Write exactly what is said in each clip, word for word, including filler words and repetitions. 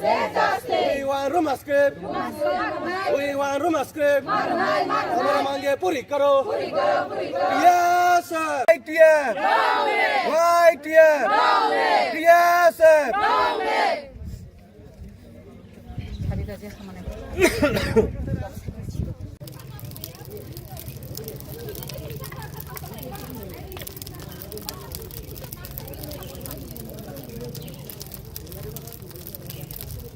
We want Roman script. We want Roman script. Amara mange puri karo. Yes, sir. Y T F. Y T F. Yes, sir.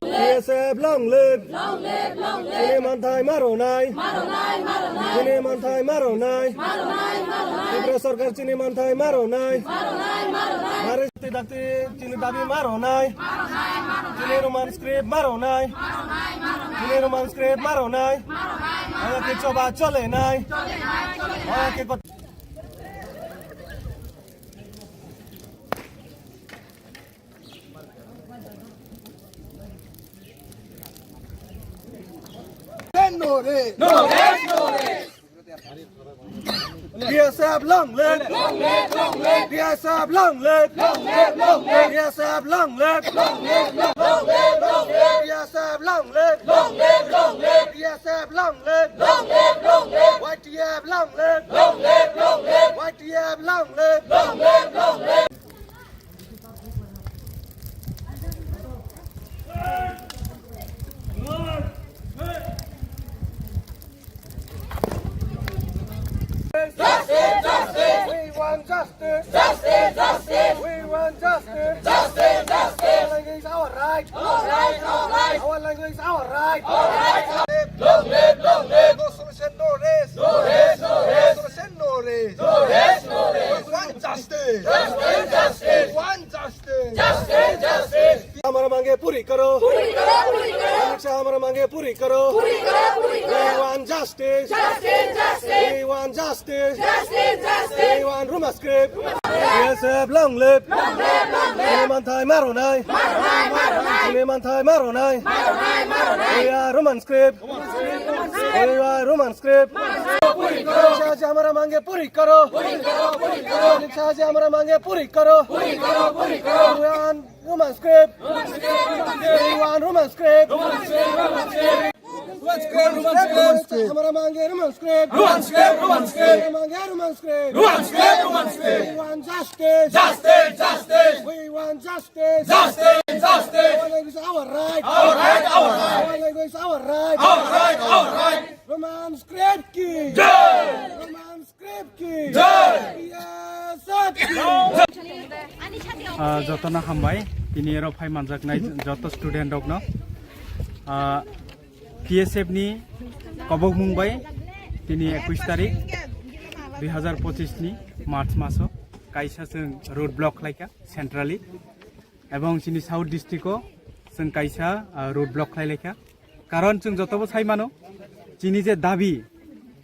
T S F long live. Long live, long live. Chini manthai maronai. Maronai, maronai. Chini manthai maronai. Maronai, maronai. Tripura sarkar chini manthai maronai. Maronai, maronai. Mari dakti dakti chini dabi maronai. Maronai, maronai. Chini Roman script maronai. Maronai, maronai. Chini Roman script maronai. Maronai, maronai. Aya ke choba chole nai. Chole nai, chole nai. Aya ke kot- No rest. No rest, no rest. T S F long live. Long live, long live. T S F long live. Long live, long live. T S F long live. Long live, long live. Long live, long live. T S F long live. Long live, long live. T S F long live. Long live, long live. Y T F long live. Long live, long live. Y T F long live. Long live, long live. Justice, justice. We want justice. Justice, justice. We want justice. Justice, justice. Our language is our right. Our right, our right. Our language is our right. Our right. Long live, long live. No solution, no rest. No rest, no rest. No solution, no rest. No rest, no rest. We want justice. Justice, justice. We want justice. Justice, justice. Hamara mange puri karo. Puri karo, puri karo. Amit Shah hamara mange puri karo. Puri karo, puri karo. We want justice. Justice, justice. We want justice. Justice, justice. We want Roman script. T S F long live. Long live, long live. Chini manthai maronai. Maronai, maronai. Chini manthai maronai. Maronai, maronai. We are Roman script. We want Roman script. Amit Shah ji hamara mange puri karo. Amit Shah ji hamara mange puri karo. We want Roman script. We want Roman script. Roman script, Roman script. Hamara mange Roman script. Roman script, Roman script. Hamara mange Roman script. Roman script, Roman script. We want justice. Justice, justice. We want justice. Justice, justice. Our language is our right. Our right, our right. Our language is our right. Our right, our right. Roman script ki. Jai. Roman script ki. Jai. T S F ki. Ah, jotono hambai, tini ero phai manjaknai joto student rokno. Ah, T S F ni kobokmung bai tini ekush tarik dui hazar pochis ni March maso kaisa chwng road block khlaikha centrally. Ebong chini South district o chwng kaisa, ah, road block khlai laikha. Karon chwng jotobo sai mano, chini je dabi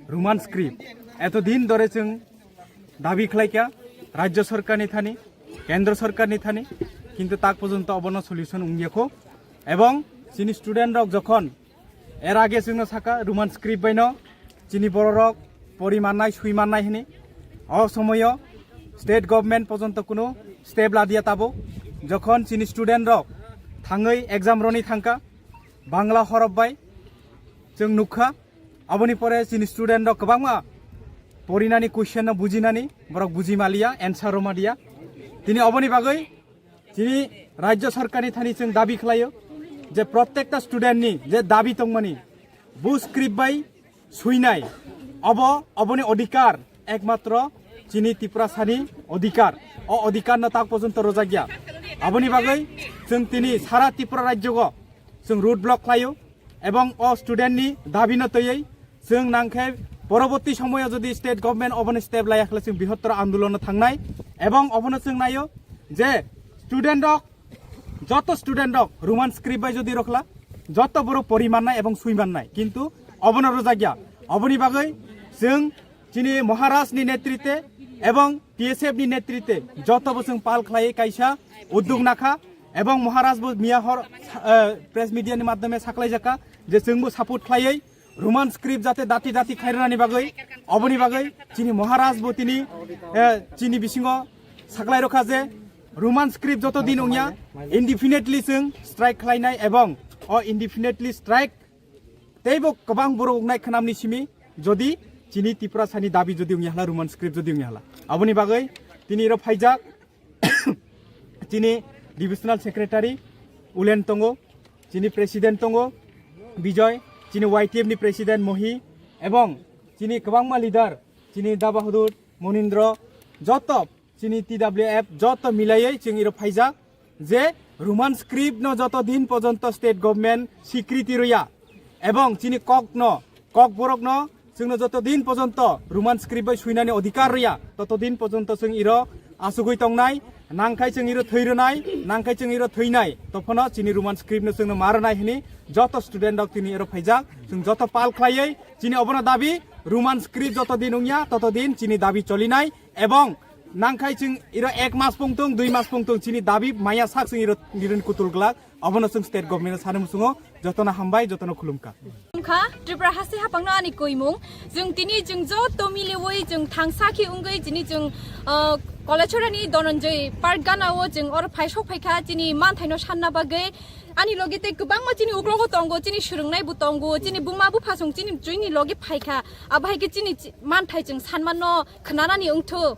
Roman script, eto din dore chwng dabi khlaikha Rajya Sarkar ni thani, Kendra Sarkar ni thani, kintu tak porjonto obono solution wngya kho. Ebong chini student rok jokhon er age chwngno saka Roman script baino chini bororok pori mannai, sui mannai hini. O somoyo state government porjonto kuno step ladiya tabo. Jokhon chini student rok thangwi exam roni thangkha Bangla horof bai chwng nukha. Aboni pore chini student rok kwbangma porinani question no bujinani borok buji maliya, answer rw maliya. Tini oboni bagwi chini Rajya Sarkar ni thani chwng dabi khlaio je prottekta student ni je dabi tongmani bo script bai suinai, obo, oboni odhikar ekmatro chini Tiprasani odhikar. O odhikar no tak porjonto rwjakya. Aboni bagwi chwng tini sara Tripura rajyogo chwng road block khlaio ebong o student ni dabi no twiwi chwng nangkhe poroborti somoyo jodi state government oboni step laya khle chwng bihottor andolon no thangnai ebong obono chwng naio je student rok, joto student rok Roman script bai jodi rwkla, joto borok pori mannai ebong sui mannai, kintu obono rwjakya. Oboni bagwi chwng chini Maharaj ni netritwe ebong T S F ni netritwe joto bo chwng pal khlaiwi kaisa uddog nakha ebong Maharaj bo miya hor, eh, press media ni madhyome saklaijakha je chwngbo support khlaiwi Roman script jate dati dati khairwnani bagwi, oboni bagwi chini Maharaj bo tini, eh, chini bisingo saklai rokha je Roman script joto din wngya, indefinitely chwng strike khlainai ebong o indefinitely strike teibo kwbang borok wngnai khwnamni simi, jodi chini Tiprasani dabi jodi wngya hla, Roman script jodi wngya hla. Aboni bagwi tini iro phaijak chini divisional secretary Ulen tongo, chini president tongo Bijoy, chini Y T F ni president Mohi, ebong chini kwbangma leader, chini Da Bahadur, Monindro, joto chini T W F joto milaiwi chwng iro phaijak je Roman script no joto din pojonto state government sikriti rwya ebong chini kok no, kok borok no chwngno joto din pojonto Roman script bai suinani odhikar rwya, toto din pojonto chwng iro asugwi tongnai, nangkhai chwng iro thwi rwnai, nangkhai chwng iro thwinai, tophono chini Roman script no chwngno ma rwnai hwnwi joto student rok tini iro phaijak, chwng joto pal khlaiwi chini obono dabi Roman script joto din wngya, toto din chini dabi cholinai. Ebong nangkhai chwng iro ek mas pungtung, dui mas pungtung chini dabi maya sak chwng iro nirwni kutul glak, obono chwng state government-no sani muchungo. Jotono hambai, jotono khulumkha. Kha Tripura haste haphangno ani koimung, chwng tini chwng joto miliwi chwng thangsa khe wngwi chini chwng, ah, Kolacherani Dhananjay Park ganao chwng oro phai sok phaikha chini manthaino sanna bagwi. Ani logi tei kwbangma chini uklogo tongo, chini swrwngnai bo tongo, chini buma buphasong chini, chini logi phaikha. Abo hai khe chini chi-, manthai chwng sanmano khwnanani wngthu.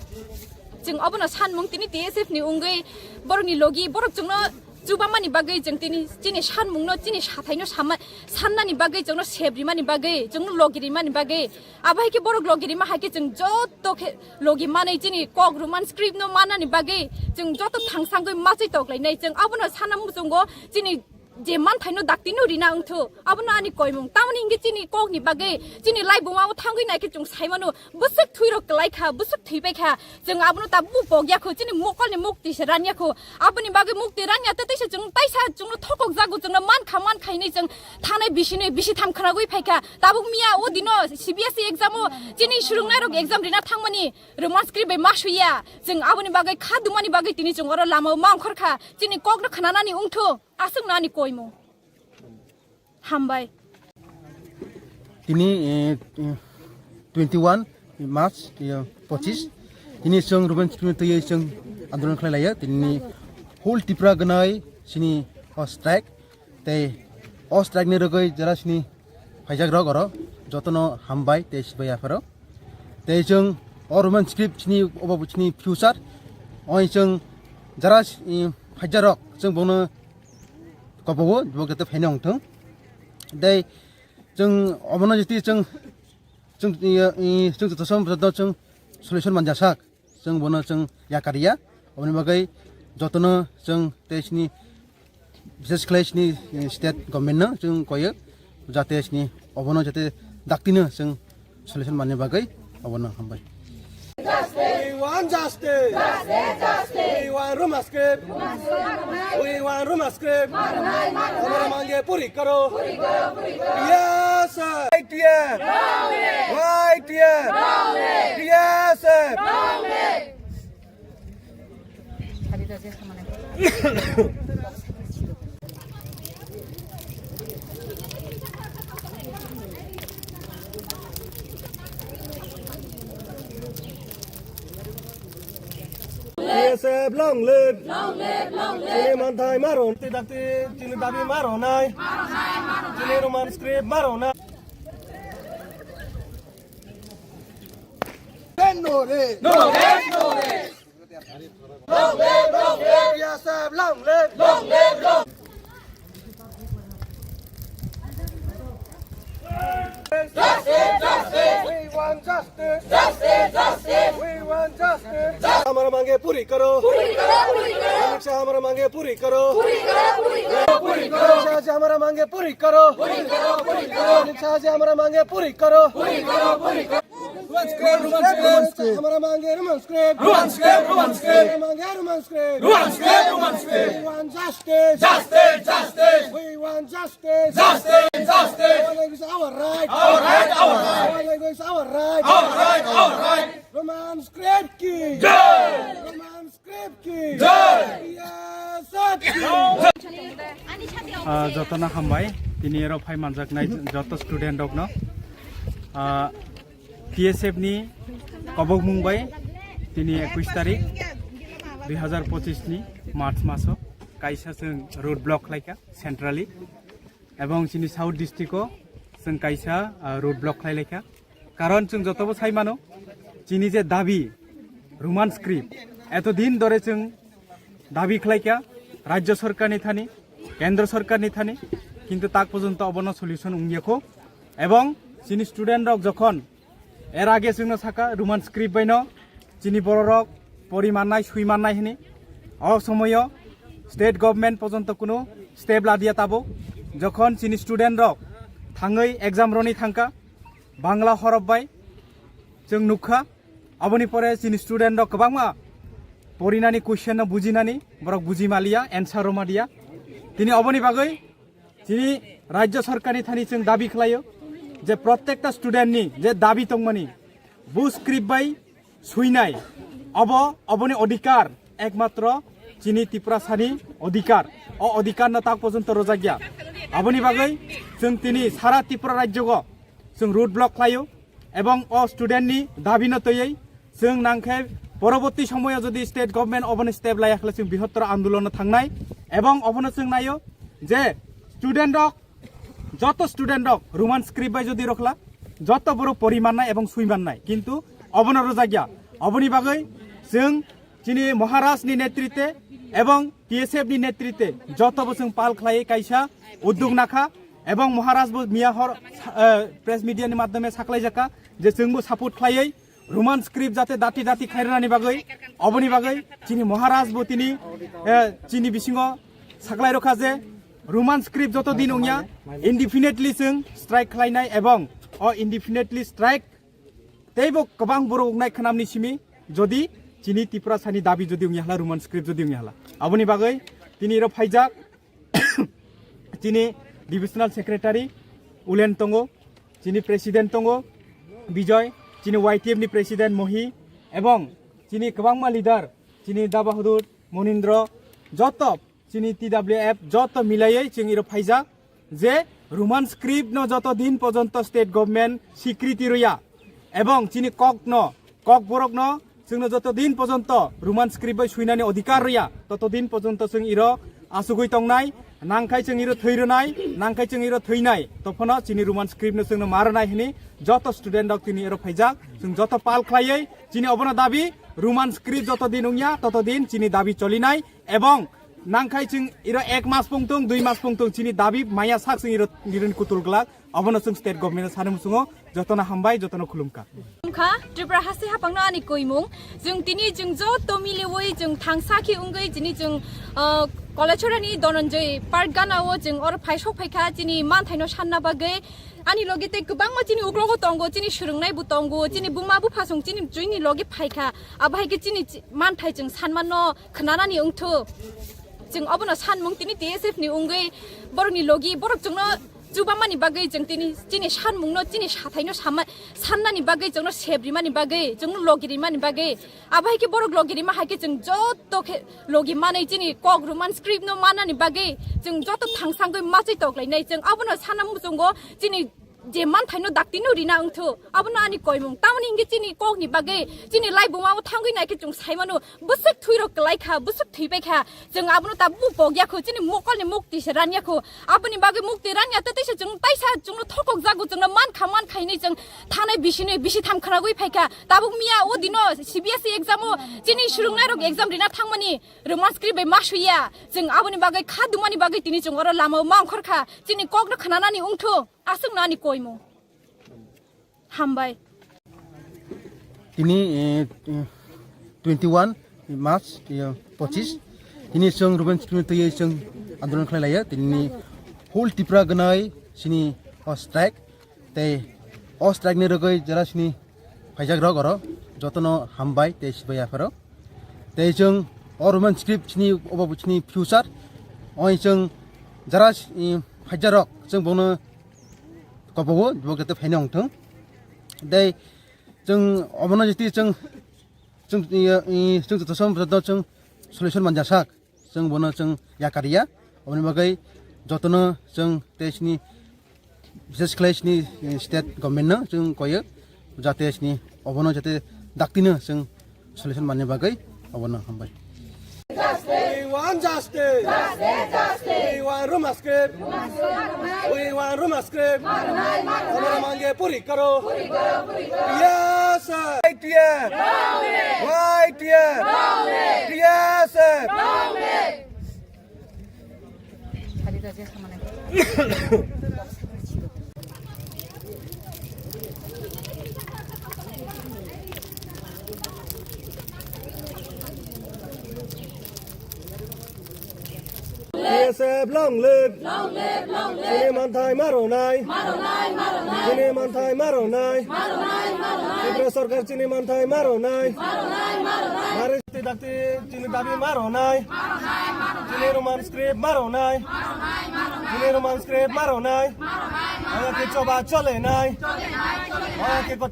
Chwng obono sanmung tini T S F ni wngwi borokni logi, borok chwngno chubamani bagwi chwng tini chini sanmungno, chini sathaino sama-, sannani bagwi, chwngno sep rimani bagwi, chwngno logi rimani bagwi. Abo hai khe borok logi rima hai khe chwng joto khe logi manwi chini kok Roman script no manani bagwi chwng joto thangsangwi machwi toklainai. Chwng abono sana muchungo chini je manthaino daktino rina wngthu, abono ani koimung. Tamoni hinkhe chini kokni bagwi chini laibuma o thangwi naikhe chwng saimano bwswk thwirok kwlai kha, bwswk thwipai kha. Chwng abono tabuk pokya kho, chini mokolni mukti se ranya kho. Aboni bagwi mukti ranya tei teisa chwng taisa chwngno thokok jago, chwngno man kha, man kha hinwi chwng thanai bisini bisi tham khwnagwi phaikha. Tabuk miya o dino C B S E exam o chini swrwngnairok exam rina thangmani Roman script bai ma suya. Chwng aboni bagwi kha dumani bagwi tini chwng oro lama o ma ongkhor kha. Chini kokno khwnanani wngthu, aswkno ani koimung. Hambai. Tini, eh, eh, twenty one March, eh, pochis. Tini chwng Roman script twiwi chwng andolon khlai laio. Tini whole Tripura gwnai chini o strike. Tei o strike ni rwgwi jara chini phaijak rok oro jotono hambai tei sibai apharo. Tei chwng o Roman script chini obo chini future. Oi chwng jara, eh, phaijak rok chwng bono kobogo, bo kete phaino wngthung. Tei chwng obono jiti chwng, chwng, i, i, chwng joto som joto chwng solution manjasak, chwng bono chwng yakariya. Oboni bagwi jotono chwng tei chini, bises khlai chini, i, state government no chwng koyo, jate chini obono jate daktino chwng solution manna bagwi obono hambai. We want justice. We want Roman script. We want Roman script. Hamara mange puri karo. Yes, sir. Y T F. Y T F. Yes, sir. T S F long live. Long live, long live. Chini manthai maro, tei dakti chini dabi maro nai. Chini Roman script maro nai. No rest. No rest, no rest. Long live, long live. T S F, long live. Long live, long. Justice, justice. We want justice. Justice, justice. We want justice. Hamara mange puri karo. Puri karo, puri karo. Amit Shah hamara mange puri karo. Puri karo, puri karo. Amit Shah ji hamara mange puri karo. Puri karo, puri karo. Amit Shah ji hamara mange puri karo. Puri karo, puri karo. Roman script, Roman script. Hamara mange Roman script. Roman script, Roman script. Hamara mange Roman script. Roman script, Roman script. We want justice. Justice, justice. We want justice. Justice, justice. Our language is our right. Our right, our right. Our language is our right. Our right, our right. Roman script ki. Jai. Roman script ki. Jai. T S F ki. Ah, jotono hambai. Tini ero phai manjaknai joto student rokno. Ah, T S F ni kobokmung bai tini ekush tarik. Dui hazar pochis ni March maso kaisa chwng road block khlaikha centrally, ebong chini South district o chwng kaisa, ah, road block khlailaikha. Karon chwng jotobo sai mano, chini je dabi Roman script, eto din dore chwng dabi khlaikha rajya sorkar ni thani, kendra sorkar ni thani, kintu tak porjonto obono solution wngyakho. Ebong chini student rok jokhon er age chwngno saka Roman script baino chini bororok pori mannai, sui mannai hini. O somoyo state government porjonto kuno step ladiya tabo. Jokhon chini student rok thangwi exam roni thangka, Bangla horof bai chwng nukha. Aboni pore chini student rok kwbangma porinani question no bujinani borok buji maliya, answer roma diya. Tini oboni bagwi chini rajya sorkar ni thani chwng dabi khlaio je prottekta student ni je dabi tongmani, bu script bai suinai, obo oboni odhikar, ekmatro chini Tiprasani odhikar. O odhikar no tak porjonto rojakya. Aboni bagwi chwng tini sara Tripura rajyo go chwng road block khlaio, ebong o student ni dabi no twiwi chwng nangkhe poroborti somoyo jodi state government oboni step laya khle chwng bihottor andolon no thangnai, ebong obono chwng naio je student rok, joto student rok Roman script bai jodi rokhla, joto borok pori mannai ebong sui mannai, kintu obono rojakya. Oboni bagwi chwng chini Maharaj ni netritwe ebong T S F ni netritwe joto bo chwng pal khlai kaisa uddog nakha, ebong Maharaj bo miya hor, eh, press media ni madhyome saklai jaka je chwng bo support khlaiwi Roman script jate dati dati khairani bagwi, oboni bagwi chini Maharaj bo tini, eh, chini bisingo saklai rokha je Roman script joto din wngya indefinitely chwng strike khlainai, ebong o indefinitely strike teibo kwbang borok wngnai khwnamni simi, jodi chini Tiprasani dabi jodi wngya hla, Roman script jodi wngya hla. Aboni bagwi tini iro phaijak chini divisional secretary Ulen tongo, chini president tongo Bijoy, chini Y T F ni president Mohi, ebong chini kwbangma leader, chini Da Bahadur, Monindro, joto chini T W F joto milaiwi chwng iro phaijak je Roman script no joto din porjonto state government sikriti rwya ebong chini kok no, kok borok no chwngno joto din porjonto Roman script bai suinani odhikar rwya, toto din porjonto chwng iro asugwi tongnai, nangkhai chwng iro thwi rwnai, nangkhai chwng iro thwinai, tophono chini Roman script no chwngno ma rwnai hwnwi joto student rok tini iro phaijak, chwng joto pal khlaiwi chini obono dabi Roman script joto din wngya, toto din chini dabi cholinai. Ebong nangkhai chwng iro ek mas pungtung, dui mas pungtung chini dabi maya sak chwng iro nirwni kutul glak, obono chwng state government sani muchungo jotono hambai, jotono khulumkha. Wngkha Tripura hasti haphangno ani koimung, chwng tini chwng joto miliwi chwng thangsa khe wngwi chini chwng, ah, Kalachorani Dhananjay Park ganao chwng oro phai sok phaikha chini manthaino sanna bagwi. Ani logi tei kwbangma chini uklogo tongo, chini swrwngnai bo tongo, chini buma buphasong chini, chini logi phaikha. Abo hai khe chini chi-, manthai chwng sanmano khwnanani wngthu. Chwng obono sanmung tini T S F ni wngwi borokni logi, borok chwngno chubamani bagwi chwng tini chini sanmungno, chini sathaino sama-, sannani bagwi, chwngno sep rimani bagwi, chwngno logi rimani bagwi. Abo hai khe borok logi rima hai khe chwng joto khe logi manwi chini kok Roman script no manani bagwi chwng joto thangsangwi machwi toklainai. Chwng abono sana muchungo chini je manthaino daktino rina wngthu, abono ani koimung. Tamoni hinkhe chini kokni bagwi chini laibuma o thangwi naikhe chwng saimano bwswk thwirok kwlaikha, bwswk thwipaikha, chwng abono tabuk pokya kho, chini mokolni mukti se ranya kho. Aboni bagwi mukti ranya tei teisa chwng taisa chwngno thokok jago, chwngno mankha mankha hinwi chwng thanai bisini bisi tham khwnagwi phaikha. Tabuk miya o dino C B S E exam o chini swrwngnairok exam rina thangmani Roman script bai ma suya. Chwng aboni bagwi kha dumani bagwi tini chwng oro lama o ma ongkhorkha. Chini kokno khwnanani wngthu. Aswkno ani koimung. Hambai. Tini, eh, twenty one March, eh, pochis. Tini chwng Roman script twiwi chwng andolon khlai laiya. Tini whole Tripura gwnai chini o strike. Tei o strike ni rwgwi jara chini phaijak rok oro jotono hambai tei sibai apharo. Tei chwng o Roman script chini obo chini future. Oi chwng jara, eh, phaijak rok chwng bono kobogo, bo kete phaino wngthung. Tei chwng obono jiti chwng, chwng, i, i, chwng joto som joto chwng solution manja sak, chwng bono chwng yakariya. Oboni bagwi jotono chwng tei chini, bises khlai chini, i, state government no chwng koyo, jate chini obono jate daktino chwng solution manna bagwi obono hambai. Justice! Justice! Justice! We want Roma script! We want Roma script! Hamara mange puri karo! Puri karo, puri karo! Yes, sir! Y T F! Long live! Y T F! Long live! Yes, sir! Long live! T S F long live! Long live, long live! Chini manthai maronai! Maronai, maronai! Chini manthai maronai! Maronai, maronai! Tripura sarkar chini manthai maronai! Maronai, maronai! Mari dakti dakti chini dabi maronai! Maronai, maronai! Chini Roman script maronai! Maronai, maronai! Chini Roman script maronai! Maronai, maronai! Aya ke choba chole nai! Chole nai, chole nai! Aya ke kot-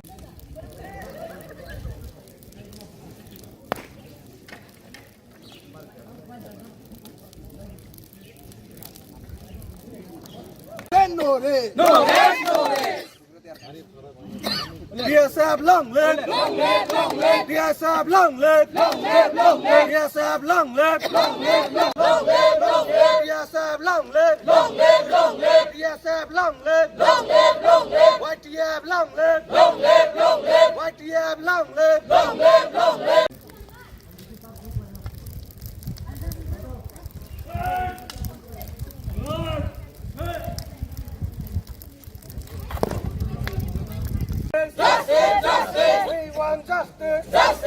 T S F long live! Long live, long live! T S F long live! Long live, long live! T S F long live! Long live, long live! T S F long live! Long live, long live! T S F long live! Long live, long live! Y T F long live! Long live, long live! Y T F long live! Long live, long live! Justice! Justice! We want justice! Justice!